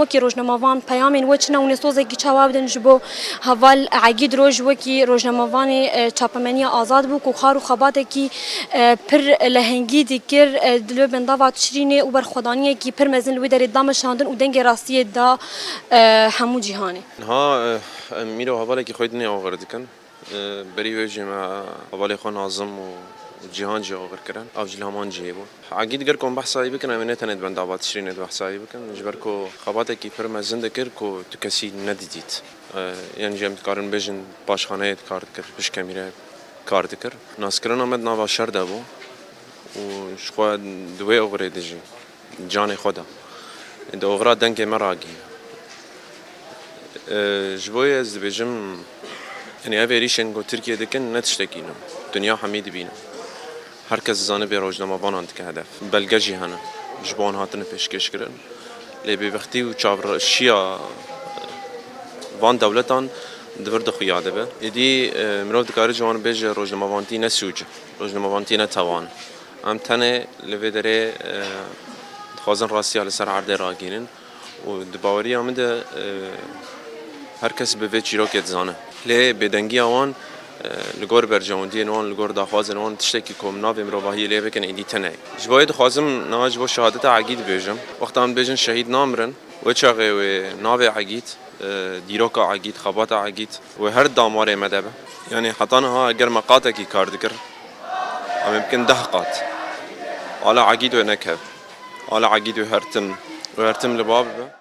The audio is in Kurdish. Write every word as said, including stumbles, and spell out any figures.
Wekî rojnamevan peyamên we çi ne û ne sozekî çawa bidin ji bo heval Egîd Roj wekî rojnamevanê, e, çapemeniya azad bû ku xar û xebatekî, e, pir lehengî dikir, e, di li bendava Tişrînê û berxwedaniyekî pir mezin li wê derê da meşandin û dengê rastiyê da, e, hemû cîhanê. Niha, e, em îro hevalekî xwe dinê oxir dikin. Berî wê jî me hevalê xwe Nazim û Cîhan jî oxir kirin. Ev jî li heman cihê bû. Egîd ger ku em behsa wî bikin, em ê ne tenê di bendava Tişrînê di behsa wî bikin. Ji ber ku xebatekî pir mezin dikir ku tu kesî nedidît. Yan jî em dikarin bêjin paşxaneyê dikar dikir, pişt kemîre kar dikir. Naskirina me di nava şer de bû û ji xwe di wê oxirê de jî canê xwe da. Di oxira dengê me ragihîne. E, ji bo yê ez dibêjim, yanî ev êrîşên ku Tirkiye dikin ne tiştekî nû. Dinya hemî dibîne. Her kes dizane bê rojnamevanan dike hedef. Belge jî hene. Ji bo wan hatine pêşkêş kirin. Lê bêbextî û çavreşiya van dewletan di vir de xuya dibe. Êdî, e, mirov dikare ji wan bêje rojnamevantî ne sûc e. Rojnamevantî ne tawan e. Em tenê li vê derê, e, dixwazin rastiya li ser erdê ragihînin û di baweriya min de, e, her kes bi vê çîrokê dizane. Lê bêdengiya wan, e, li gor berjewendiyên wan, li gor daxwazên wan tiştekî ku em navê mirovahiyê lê bikin êdî tune ye. Ji bo yê dixwazim niha ji bo şehadeta Egîd bêjim. Wexta em dibêjin şehîd namirin, wê çaxê wê navê Egîd, e, dîroka Egîd, xebata Egîd wê her damarê me de be. Yanî heta niha eger me qatekî kar dikir, em ê bikin deh qat. Ala Egîd wê nekeve. Ala Egîd wê her tim, wê her tim li ba bibe.